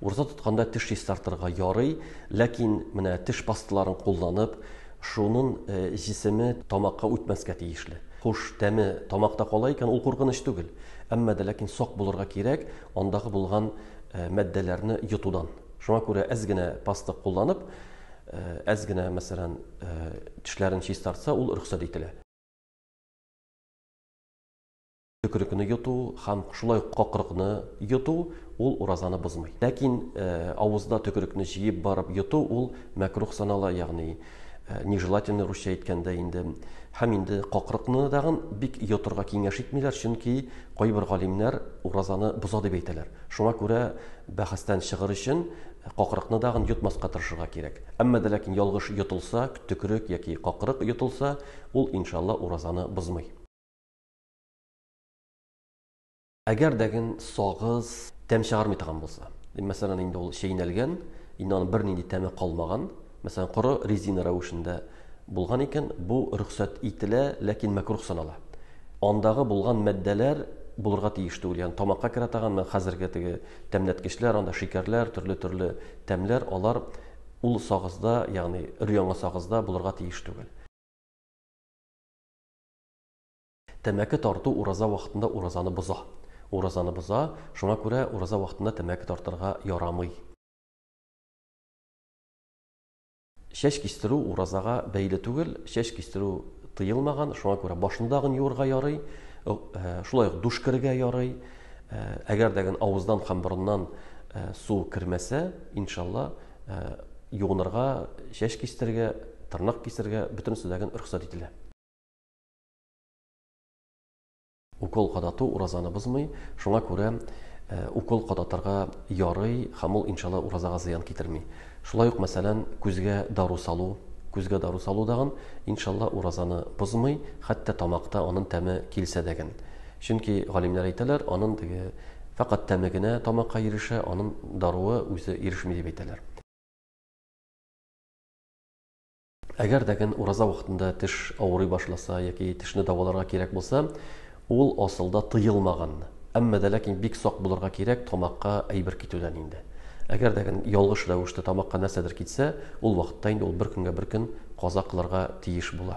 Ураза тотканда теш чистартырга ярый, ләкин менә теш пасталарын кулланып, шунын җисеме тамакка үтмәскә тиешле. Хуш тәме тамакта кала икән, ул куркыныч түгел. Әмма дә ләкин сак булырга кирәк андагы булган матдәләрне йотудан. Шуңа күрә әз генә паста кулланып, әз генә, мәсәлән, тешләрен чистартса, ул рөхсәт ителә. Төкерекне йоту һәм шулай ук какрыкны йоту ул уразаны бозмый. Ләкин авызда төкерекне җыеп барып йоту ул мәкрух санала, ягъни нежелательный русча әйткәндә инде. Һәм инде какрыкны тагын бик йотырга киңәш итмиләр, чөнки кайбер галимнәр уразаны боза дип әйтәләр. Шуңа күрә бәхәстән чыгыр өчен какрыкны тагын йотмаска тырышырга кирәк. Әмма дә ләкин ялгыш йотылса, төкерек яки какрык йотылса, ул иншалла уразаны бозмый. Әгәр дәген сагыз тәм чыгармый торган булса, мәсәлән, инде ул чәйнәлгән, инде аның бернинди тәме калмаган, мәсәлән, коры резина рәвешендә булган икән, бу рөхсәт ителә, ләкин мәкрух санала. Андагы булган матдәләр булырга тиеш түгел, ягъни тамакка керә торган менә хәзерге теге тәмләткечләр, анда шикәрләр, төрле-төрле тәмләр, алар ул сагызда, ягъни өр-яңа сагызда булырга тиеш түгел. Тәмәке тарту ураза вакытында уразаны боза. Уразаны боза, шуңа күрә ураза вакытында тәмәке тартырга ярамый. Чәч кистерү уразага бәйле түгел, чәч кистерү тыелмаган, шуңа күрә башны дагын юырга ярый, шулай ук душ керергә ярый. Әгәр дә авыздан һәм борыннан су кермәсә, иншалла, юынырга, чәч кистерергә, тырнак кисергә бөтенесе дә рөхсәт ителә. Укол кадату уразаны бозмый, шуңа күрә укол кадатырга ярый һәм ул, иншалла, уразага зыян китерми. Шулай ук, мәсәлән, күзгә дару салу, күзгә дару салу дагын, иншалла, уразаны бозмый, хәтта тамакта анын тәме килсә дәген. Чөнки галимнәр әйтәләр, анын теге фәкать тәме генә тамакка ирешә, анын даруы үзе ирешми дип әйтәләр. Әгәр дә ген ураза вакытында теш авырый башласа яки тешне дәваларга кирәк булса, ул асылда тыелмаган. Әмма дә ләкин бик сак булырга кирәк тамакка әйбер китүдән инде. Әгәр дә ген ялгыш рәвештә тамакка нәрсәдер китсә, ул вакытта инде ул бер көнгә бер көн каза кылырга тиеш була.